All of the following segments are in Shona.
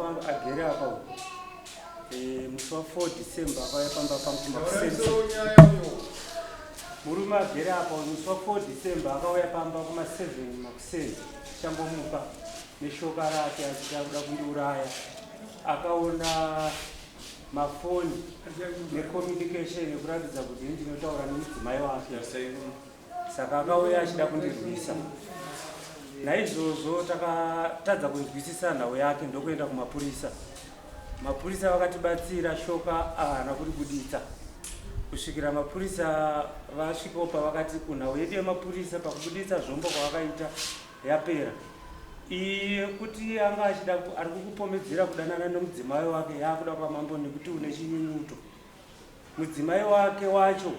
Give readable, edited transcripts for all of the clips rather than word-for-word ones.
wangu agere apa uyu eh, musi wa 4 December akauya pamba pangu kumakuseni. Murume agere apa uyu musi wa 4 December akauya pamba kuma 7 makuseni tichangomuka neshoka rake achida kuda kundiuraya. Akaona mafoni necommunication yekuratidza kuti ndinotaura nemudzimai wake. Saka akauya achida kundirwisa. Naizvozvo takatadza kunzwisisa nhau yake ndokuenda kumapurisa. Mapurisa vakatibatsira shoka ahana kuribuditsa kusvikira mapurisa vasvikawo pavakati kunhau yedu yemapurisa pakubuditsa zvombo kwavakaita yapera. Iyi yekuti anga achida ari kukupomedzera kudanana nemudzimai wake yakuda kwamambo nekuti une chinyunyuto. Mudzimai wake wacho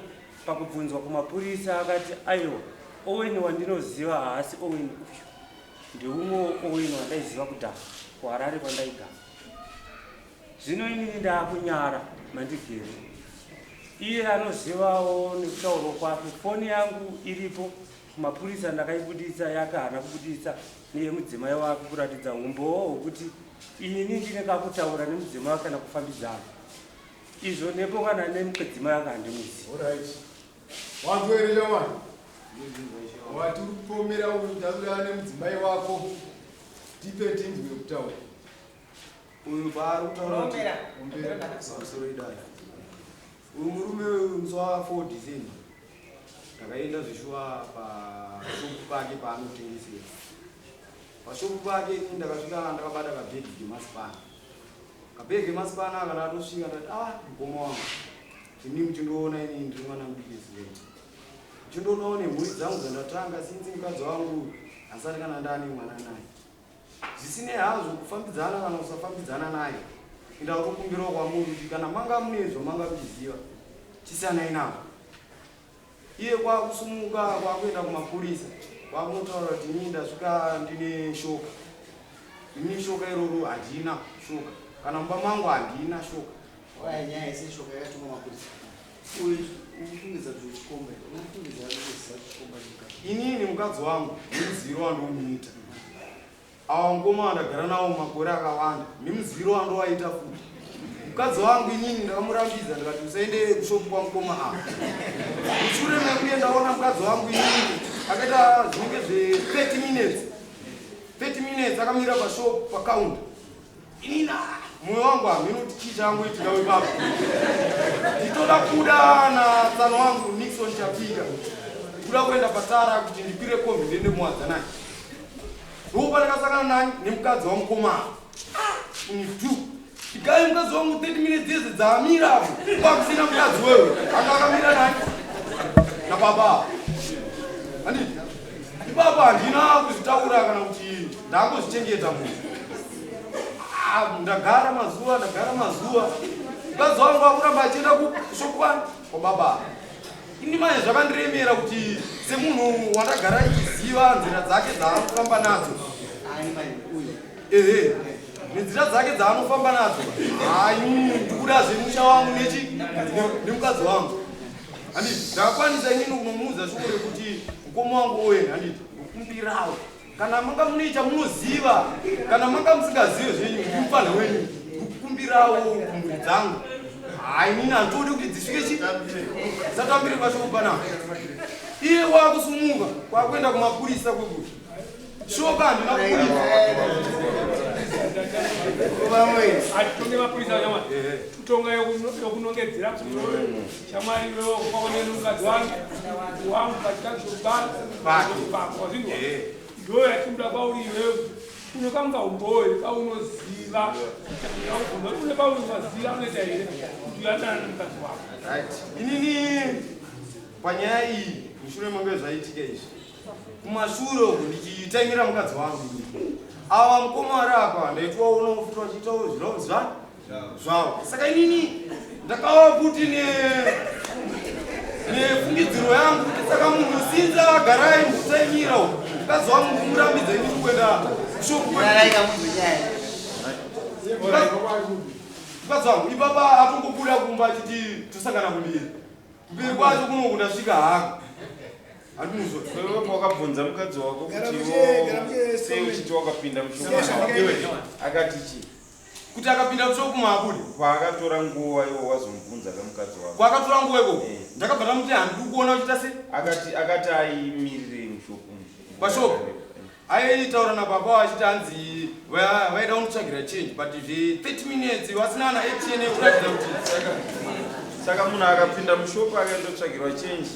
pakubvunzwa kumapurisa akati aiwa Owen wandinoziva haasi Owen uyu ndeumwewo Owen wandaiziva kudhara kuHarare kwandaigara. Zvino inini ndaakunyara mandigere. Iye anozivawo nekutaurwa kwake foni yangu iripo kumapurisa ndakaibuditsa yake haana kubuditsa neyemudzimai wake kuratidza umbowo hwekuti ini ndine kakutaura nemudzimai wake kana kufambidzana. Izvo nepo kana nemukedzima yake handimuzi. Alright. Wanzwa here shamwari? Wati uri kupomera utaura nemudzimai wako. Tipe tinzwe kutaura. Uyu paari kutaura kuti Ombera. pamusoro idai. Uyu murume uyu musi wa 4 December ndakaenda zveshuwa pashopu pake paanotengesera. Pashopu pake ini ndakasvika ndakabata kabhegi kemasipana. Kabhegi kemasipana aka ndatosvika ndati ah mukoma wangu ini muchindiona ini ndiri mwana mudiki zivete. Muchindionawo nemhuri dzangu dzandatanga sinzi mukadzi wangu handisati kana ndane mwana naye. Zvisinei hazvo kufambidzana kana kusafambidzana naye inda kutokumbirawo kwamuri kuti kana manga mune zvamanga muchiziva chisiyanai nazvo. Iye kwakusumuka kwakuenda kumapurisa kwakunotaura kuti ini ndasvika ndine shoka. Ini shoka iroro handina shoka. Kana mumba mangu handina shoka. Waya nyaya yese shoka yakatumwa mapurisa. Uyu unofungidza kuti uchikomba here? Unofungidza kuti uziva chikomba chemukadzi? Inini mukadzi wangu nemuziviro wandinomuita. Awa mukoma wandagara nawo makore akawanda nemuziviro wandowaita futi. Mukadzi wangu inini ndakamurambidza ndikati usaende kushopu kwamukoma ava. Mushure mekunge ndaona mukadzi wangu inini akaita zvinenge zve 30 minutes. 30 minutes akamira pashop pacounter. Inini ah, moyo wangu hameno kuti chii changoitika ipapo. Nditoda kuda natsano wangu Nixon Chapika. Kuda kuenda patara kuti ndikwire kombi ndiende muwadza naye. Ndipo pandakasangana nani nemukadzi wamukoma. Ah, ini tu. Ndigaye mukadzi wangu 30 minutes dzese dzaamira apo. Kwakusina mukadzi wewe. Anga akamira nani? Na baba. Handiti? Ipapo handina kuzvitaura kana kuti ndangozvichengeta munhu. Ah, ndagara mazuva, ndagara mazuva. Mukadzi wangu akuramba achienda kushopu kwani? Kwa baba. Ini manje zvakandiremera kuti semunhu wandagara ndichiziva nzira dzake dzaanofamba nadzo. Ehe, nenzira dzake dzaanofamba nadzo. Hayi, ndikuda zvemusha wangu nechi nemukadzi wangu. Handiti, ndakakwanisa inini kunomuudza shoko rekuti mukoma wangu oye, handiti, ndokumbirawo. Kana manga mune chamunoziva, kana manga musingazive zvenyu, ndiri mupfanha wenyu, ndokukumbirawo kumhuri dzangu. Hayi, inini handitodi kuti dzisvike chi dzisatambire pashoko panapa. Iye wakusumuka kwakuenda kumapurisa kwekuti shoka handina kupurisa. Atitonge mapurisa nyama. Kutonga yokunongedzera kuti shamwari iwewe kwakone mukadzi wangu wangu pachikazobara pako wazvinzwa. Ndo yatinoda kwauri iwewe une kamuka umbowo here kaunoziva une paunoziva unoita here kuti uyanana nemukadzi wako. Right. Inini panyaya iyi mushure mange zvaitika izvi kumashure uku ndichitaimira mukadzi wangu inini. Ava mukoma vari apa ndaitovaona futi vachiitawo zviro zvavo. Saka inini ndakawa futi nefungidziro yangu kuti saka munhu sinza garai mutaimira uku mukadzi wangu ndikumurambidza inini kuenda kushopu. Mukadzi wangu ipapa atongobuda kumba achiti tosangana kumberi. Kumberi kwacho kunoku ndasvika hako. Handinozwa. Wewe wakabvunza mukadzi wako Gara kuti mushe, gara mushe, sei uchiti wakapinda mushopu Gara mushe. akati chii? Kuti akapinda mushopu maabude. Paakatora nguva iwo wazomubvunza kamukadzi wako. Kwaakatora nguva ikoko? Ndakabva ndamuti handidi kuona uchiita se. Akati akati aimirirei mushopu. Pashopu. Aitaura nababa achiti hanzi vaida kundotsvagira change but zve 30 minutes vasina ana action yekuratidza kuti saka munhu akapinda mushopu akaendotsvagirwa change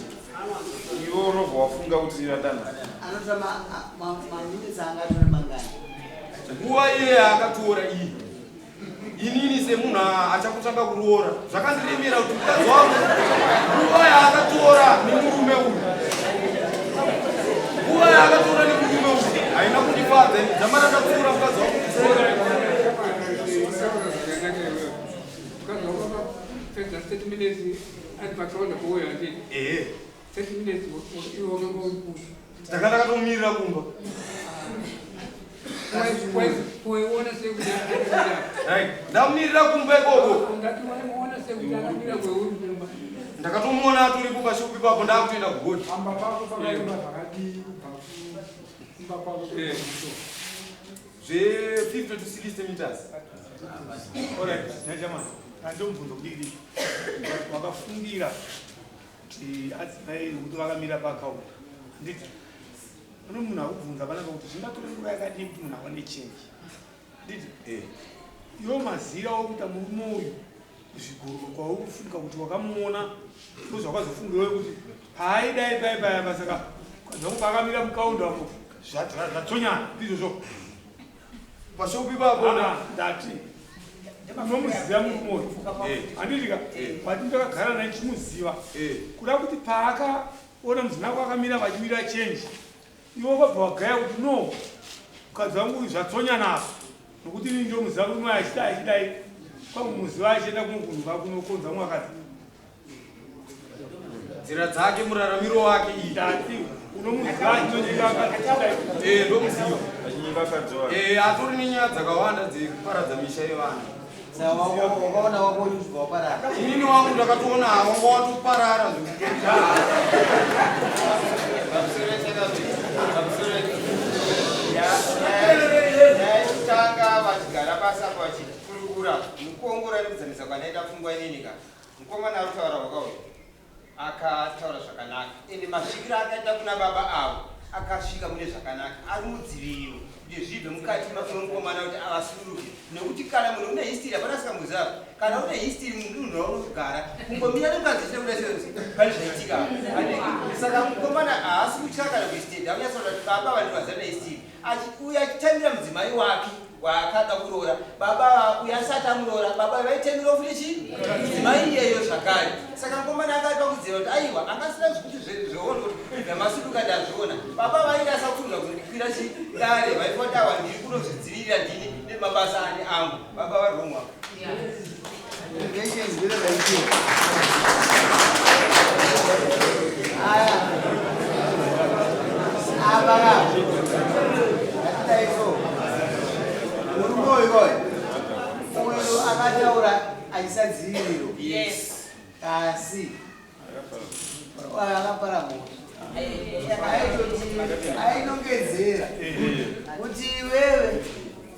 iwe unobva wafunga kuti vadana. Anotora maminitsi angatore mangani? Nguva iye akatora iyi inini semunhu achakutanga kuroora zvakandiremera kuti mukadzi wangu nguva yaakatora nemurume uyu nguva yaakatora nemurume uyu haina kundifadza ini dzamara ndapfuura mukadzi wangu. Pedza 30 minutes ari pakaunda kuuya handiti? Ehe. 30 minutes iwe wakanga uri kupi? Ndanga ndakatomirira kumba. Waiona sekuti Right. Ndamirira kumba ikoko. Ungati waimuona sekuti akamira kweuri kumba. Ndakatomuona atoripo pashopu ipapo ndakutoenda kugodi. Pamba pako pakareba zvakadii kubva kumba kwako? Zve 50 to 60 meters. Alright, nyajamani, andomubvunzo kudiki. Wakafungira kuti adzimai kuti vakamira pakaunda. Handiti? Pane munhu akubvunza panapa kuti zvingatore nguva yakadii kuti munhu awane change. Handiti? Eh. Iwo mazira okuita murume uyu zvigururo kwauri kufunga kuti wakamuona ndozvakazofungiwa kuti paaidai pai paya pasaka zvangu paakamira mukaunda umo zvatsonyana ndizvozvo. Pashopu ipapo ndati unomuziva murume uyu handiti ka wati ndakagara naye ndichimuziva kuda kuti paakaona mudzimai wako akamira vachiwira chenji iwe wakabva wagaya kuti no mukadzi wangu uyu zvatsonyana apa nokuti ini ndomuziva kuti mwe achidai achidai kwakumuziva achienda kumwe kunhu kakunokonza mwakadzi. Nzira dzake muraramiro wake iyi. Ndati unomuziva achinonyenga akadzi achidai. Eh, ndomuziva. Achinyenga akadzi wake. Eh, atori nenyaya dzakawanda dzekuparadza misha yevanhu. Saka wakaona wako uchibva waparara. Inini wangu ndakatoona wanga watoparara zvekuti. Yekutanga vachigara pasi apo vachikurukura mukuongorora nekudzamisa kwandaita pfungwa inini ka mukomana ari kutaura wakauya akataura zvakanaka ende masvikiro akaita kuna baba avo akasvika mune zvakanaka ari mudziviriro kuti zvibve mukati memukomana kuti avasuruke nekuti kana munhu une history hapana sikambuzi apo kana une history munhu raunogara kungomira nemukadzi chine kuda sei pane zvaitika saka mukomana haasi kutya kana kuistedi akunyatsoona kuti baba vanhu vazana history uyo achitamira mudzimai wake waakada kuroora baba uyo asati amuroora baba vaitamirawo futi chi mudzimai iyeyo zvakare saka mukomana akati pakudziva kuti aiwa angasina zvekuti zvehondo zvamasuduka ndazviona baba vairasa kufunga kuzondikwira chi dare vaifoti awa ndiri kunozvidzivirira ndini nemabasa ani angu baba vari romwa. Aya. Apa ka. Ngatidai so. Murume uyu koyo. Uyu akataura achisadziviriro. Yes. Asi akapara mhosva. Aitoti ainongedzera kuti iwewe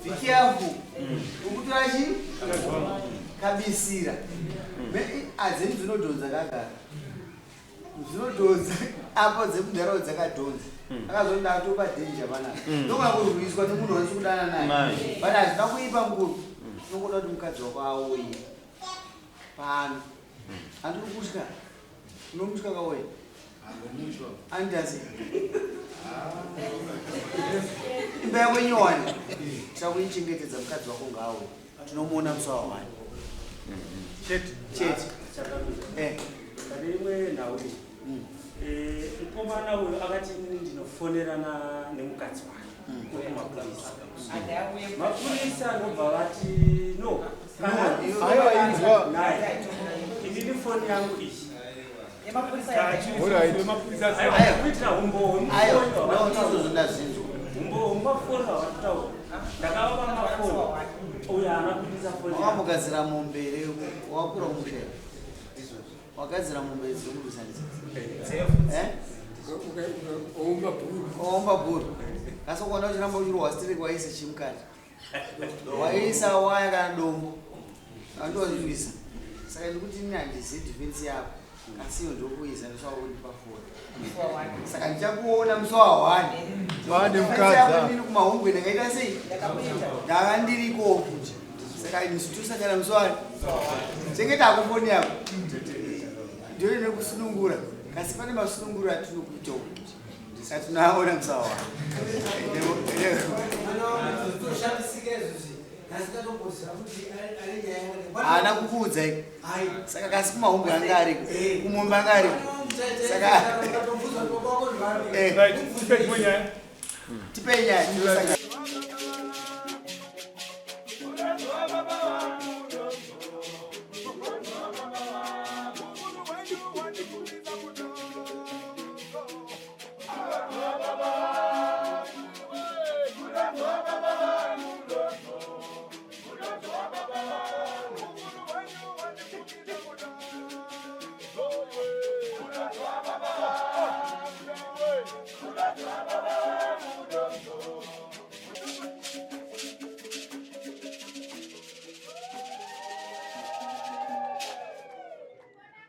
be careful. Ukutora chi kabisira. Adzeni dzinodhonza kagara. Dzinodhonza apo dzemundaraunda dzakadhonza. Akazoti ndatopa danger panapa. Ndogona kurwiswa nemunhu wandisi kudana naye. But hazvina kuipa mukuru. Unongoda kuti mukadzi wako auye pano. Handiri kutya. Unomutya kauya. Andasi. Imba yako inyowani. Tichakuichengetedza mukadzi wako ngaauye. Tinomuona musi wawani. Chete. Chete. Eh. Pane imwe nhau iyi. Mukomana uyu akati inini ndinofonerana nemukadzi wake kumapurisa. Mapurisa ndobva vati no. Aiwa, inzwa. Naye. Inini foni yangu iyi. Mapurisa Aiwa, kuitira umbowo Ayo, no, izvozvo ndazvinzwa. umbowo mumafoni hawatitaura. Ndakavapa mafoni. Uyu haana kubudisa foni. yake. Wakambogadzira mombe here wakura kumusha here? Wagadzira mombe dzekurwisanisa. Eh? Oumba bhuru. Waumba bhuru. Asi ukaona uchiramba uchirohwa stereki waise chimukati. Waisa waya kana dombo. Andozvizwisa. Saka ndikuti ini handizivi defense yako. Asi iyo ndokuisa ndosvakundipa foni. Saka ndichakuona musi wa 1. Wane Defense mukadzi yako apa. inini kumahungwe ndakaita sei? Ndanga ndiriko futi. Saka ini tosangana musi wa chengeta ako foni yako. Ndiyo inokusunungura. Kasi pane masununguro atinokuitawo kuti. Saka tinoaona musi wa 1. Haana kukuudza iko. Saka kasi kumahungwe anga ariko. Kumombe anga ariko. Saka Right, tipe dzimwe nyaya. tipe nyaya tinosangana.